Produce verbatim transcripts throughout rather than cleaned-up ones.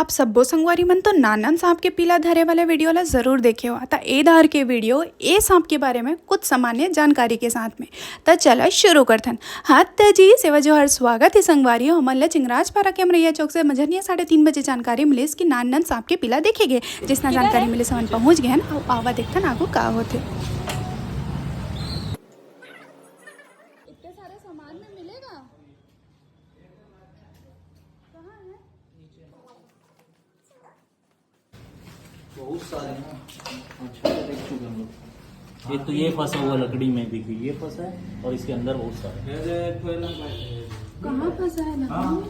अब सब्बो संगवारी मन तो नानन सांप के पीला धरे वाला वीडियो ला जरूर देखे हो, त ए दार के वीडियो ए सांप के बारे में कुछ सामान्य जानकारी के साथ में। त चला शुरू करथन। हाँ त जी, सेवा जोहार, स्वागत हे संगवारी हो। हमन ला चिंगराजपारा के अमरैया चौक से मझनिया साढ़े तीन बजे जानकारी मिलिस कि नानन सांप के पीला देखे गे। जिसना जानकारी मिलिस, हमन पहुंच गए हन। अब आवा देखथन आगू का होथे। इतने सारे सामान में मिलेगा? कहाँ है? बहुत सारे हैं। अच्छा, देख चुके हम लोग। एक तो ये फंसा हुआ लकड़ी में, देखिए, ये फंसा है और इसके अंदर बहुत सारे। कहाँ फंसा है लकड़ी में?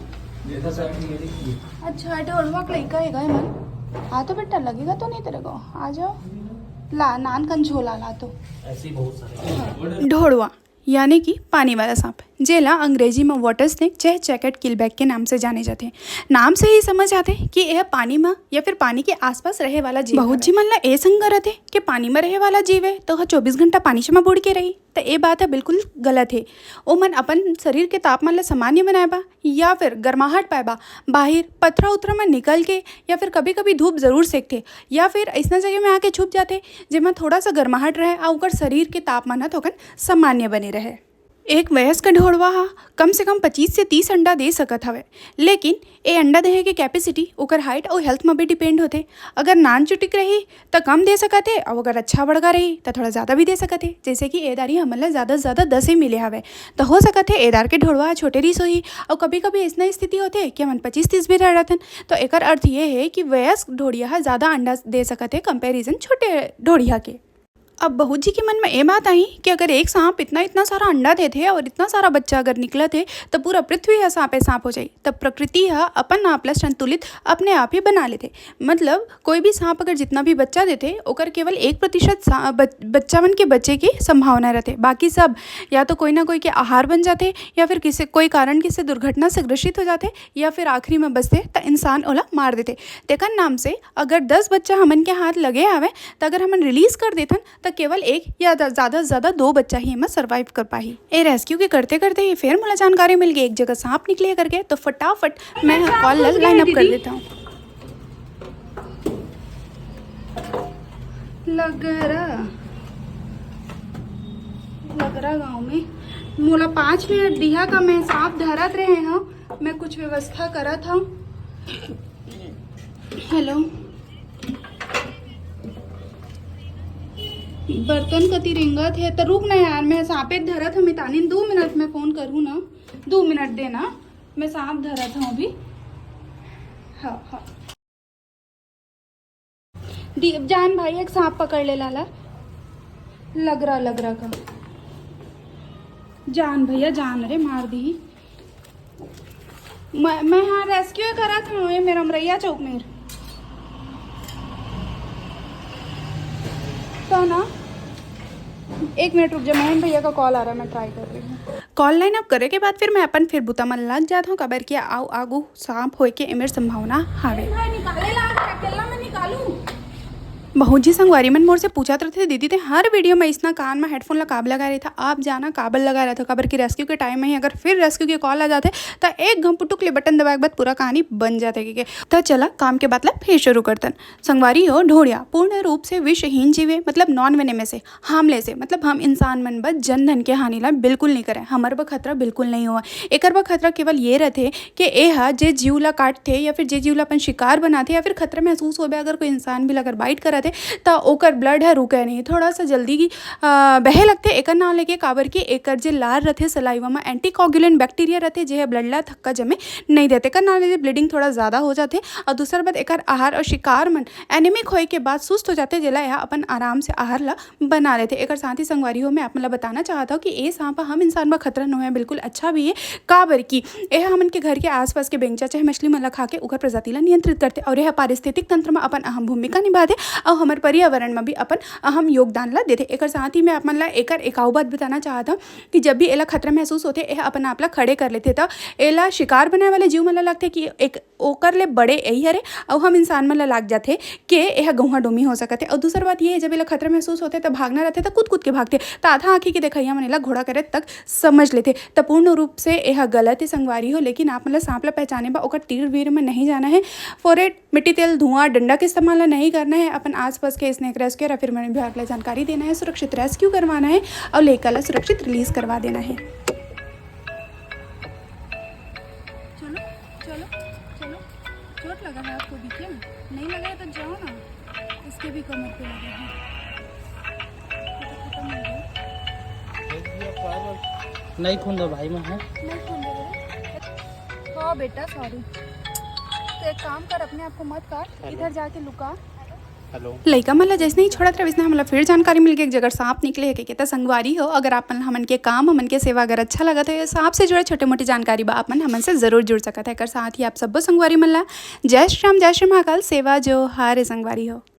ये फंसा है कि ये देखिए। अच्छा, ढोलवा के लइका है गा मन। आ तो बेटा, लगेगा तो नहीं तेरे को? आ जाओ। ला, नान कन झोला ला तो। ऐसे ही बहुत सारे। ढोड़वा यानी कि पानी वाला सांप, जेला अंग्रेजी में वाटर स्नेक चाहे जैकेट किलबैक के नाम से जाने जाथे। नाम से ही समझ आथे कि यह पानी में या फिर पानी के आसपास रहे वाला जीव बहुत हवे। जी मन ला ए संग रथे कि पानी में रहे वाला जीव है तो वह चौबीस घंटा पानी म बुड़ के रही, त ए बात ह बिल्कुल गलत हे। ओमन अपन शरीर के तापमान ला सामान्य बनाए बा या फिर गर्माहट पाए बा बाहिर पथरा उथरा में निकल के या फिर कभी-कभी धूप जरूर सेकथे या फिर अइसना जगह में आके छुप जाथे, जेमा थोड़ा सा गर्माहट रहे अउ ओकर शरीर के तापमान ह थोकन सामान्य बने रहे। एक वयस्क ढोड़वा ह कम से कम पच्चीस से तीस अंडा दे सकत हवय, लेकिन ए अंडा देहे के कैपेसिटी ओकर हाइट अउ हेल्थ म भी डिपेंड होथे। अगर नान चुटिक रही, त कम दे सकत हे, अउ अगर अच्छा बड़का रही, त थोड़ा ज़्यादा भी दे सकत हे। जैसे कि ए दारी हमन ला ज़्यादा से ज़्यादा दस ही मिले हवय, त हो सकत हे ए दार के ढोड़वा ह छोटे रिहिस होही। अउ कभी-कभी अइसना स्थिति होथे कि हमन पच्चीस तीस भी रह जाथन, त एकर अर्थ ये हे कि वयस्क ढोड़िया ह ज़्यादा अंडा दे सकत हे कंपैरिजन छोटे ढोड़िया के। अब बहुत जी के मन में ए बात आही कि अगर एक सांप इतना, इतना सारा अंडा देथे और इतना सारा बच्चा अगर निकलत हे, त पूरा पृथ्वी ह सांपे सांप हो जाही। त प्रकृति ह अपन आप ला संतुलित अपने आप ही बना लेथे। मतलब, कोई भी सांप अगर जितना भी बच्चा देथे, ओकर केवल एक प्रतिशत सा-, बच-, बच्चा मन के बचे के संभावना रहथे। बाकी सब या तो कोई ना कोई के आहार बन जाथे, या फिर किसी, कोई कारण किसी दुर्घटना से ग्रसित हो जाथे, या फिर आखिरी में बचथे, त इंसान ओला मार देथे। तेकर नाम से अगर दस बच्चा हमन के हाथ लगे हवे, त अगर हमन रिलीज कर देथन, त केवल एक या द-, ज्यादा से ज्यादा दो बच्चा ही एमा सर्वाइव कर पाही। ए रेस्क्यू के करते करते ही फेर मोला जानकारी मिल गई, एक जगह सांप निकले करके, तो फटाफट मैं ह कॉल ला लाइन अप कर देता हूँ। लगरा, लगरा गांव में मोला पाँच मिनट दिहा का, मैं सांप धरत रहे हूँ, मैं कुछ व्यवस्था करत हूँ। हेलो, बर्तन कति रेंगत हे, त रुक ना यार, मैं सांपे धरत हूँ मितानिन, दो मिनट में फोन करूँ ना, दो मिनट देना, मैं सांप धरत हूँ अभी। हाँ, हाँ। दी, जान भाई, एक सांप पकड़ ले लाला, लगरा, लगरा का। जान भैया, जान रे, मार दी। मैं, मैं हाँ रेस्क्यू करत हूँ, ये मेरा अमरैया चौक मेर। तो ना, एक मिनट रुक जा, मोहन भैया का कॉल आ रहा है, मैं ट्राई कर रही हूँ। कॉल लाइन अप करे के बाद फिर मैं अपन फिर बुता मन लग जात हूँ, काबर कि आऊ आगू सांप होए के एमेर संभावना हावे। भाई निकाले ला, अकेला मैं निकालूं? बहुत जी संगवारी मन मोर से पूछत रथे, "दीदी, ते हर वीडियो में इसना कान में हेडफोन ला काबर लगाए रहिथा?" आप जाना काबर लगाए रहिथा, काबर कि रेस्क्यू के टाइम में ही अगर फिर रेस्क्यू के कॉल आ जाथे, त एक घम पुटुक ले बटन दबाए के बाद पूरा कहानी बन जाथे, ठीक है? त चला, काम के बात ला फिर शुरू करतन। संगवारी हो, ढोड़िया पूर्ण रूप से विषहीन जीव हे, मतलब नॉन वेनेमस हे, हार्मलेस हे, मतलब हम इंसान मन बर जन धन के हानि ला बिल्कुल नहीं करे, हमर बर खतरा बिल्कुल नहीं होवय। एकर बर खतरा केवल ये रथे कि ए ह जे जीव ला काटथे या फिर जे जीव ला अपन शिकार बनाथे या फिर खतरा महसूस होबे, अगर कोई इंसान भी ला अगर बाइट करत हे, त ओकर ब्लड ह रुके नहीं, थोड़ा सा जल्दी, अ, बहे लगथे। एकर नाम लेके, काबर कि एकर जे लार रथे सलाइवा म, एंटीकोगुलेंट बैक्टीरिया रथे, जे ह ब्लड ला थक्का जमे नहीं देथे। एकर नाम ले ब्लीडिंग थोड़ा ज़्यादा हो जाथे। और दूसर बात, एकर आहार और शिकार मन एनीमिक होए के बाद सुस्त हो जाथे, जेला यह अपन आराम से आहार ला बना लेथे। एकर साथ ही संगवारी हो, मैं आप मन ला बताना चाहत हूँ कि ए सांप ह हम इंसान बर खतरा नोहे, बिल्कुल अच्छा भी है, काबर कि एह हमन के घर के आसपास के बेंगचा चाहे मछली मन ला खा के ओकर प्रजाति ला नियंत्रित करथे और यह पारिस्थितिक तंत्र में अपन अहम भूमिका निभाथे। अउ हमर पर्यावरण म भी अपन अहम योगदान ला देथे। एकर साथ ही मैं आप मन ला एकर एक अउ बात बताना चाहत हव कि जब भी एला खतरा महसूस होथे, एह अपन आप ला खड़े कर लेथे, त एला शिकार बनाए वाले जीव मन ला लगथे कि एक ओकर ले बड़े एही हरे, अउ हम इंसान मन ला लाग जाथे के एह गहुआ डोमी हो सकत हे। अउ दूसर बात ये हे, जब एला खतरा महसूस होथे, त भागना रहथे, त कूद-कूद के भागथे, त आधा आँखी के देखइया मन एला घोड़ा करे तक समझ लेथे। त पूर्ण रूप से एह गलत हे संगवारी हो, लेकिन आप मन ला सांप ला पहचाने बर ओकर तीर-वीर म नहीं जाना हे। फोरेट, मिट्टी तेल, धुआं, डंडा के इस्तेमाल ला नहीं करना हे। अपन आसपास के स्नेक रेस्क्यू या फिर वन विभाग ला जानकारी देना हे, सुरक्षित रेस्क्यू करवाना हे अउ लइका ला सुरक्षित रिलीज करवा देना हे। चलो, चलो, चलो। चोट लगा है आपको भी क्या? नहीं लगा है तो जाओ ना। इसके भी कमर पे लगा है। ये तो खत्म हो गया। नहीं खून दो भाई में है। नहीं खून दे रहे। हाँ बेटा, सॉरी। तो एक काम कर, अपने आप को मत काट, हेलो। इधर जाके लुका। हेलो। लइका मन ला जइसने ही छोड़त रहे, वइसने हमला फिर जानकारी मिल गे, एक जगह सांप निकले हे कहिके। त संगवारी हो, अगर आप मन हमन के काम, हमन के सेवा अगर अच्छा लगत हे, सांप से जुड़े छोटे-मोटे जानकारी बर आप मन हमन से जरूर जुड़ सकत हे। एकर साथ ही आप सब्बो संगवारी मन ला जय श्री राम, जय श्री महाकाल, सेवा जोहार हे संगवारी हो।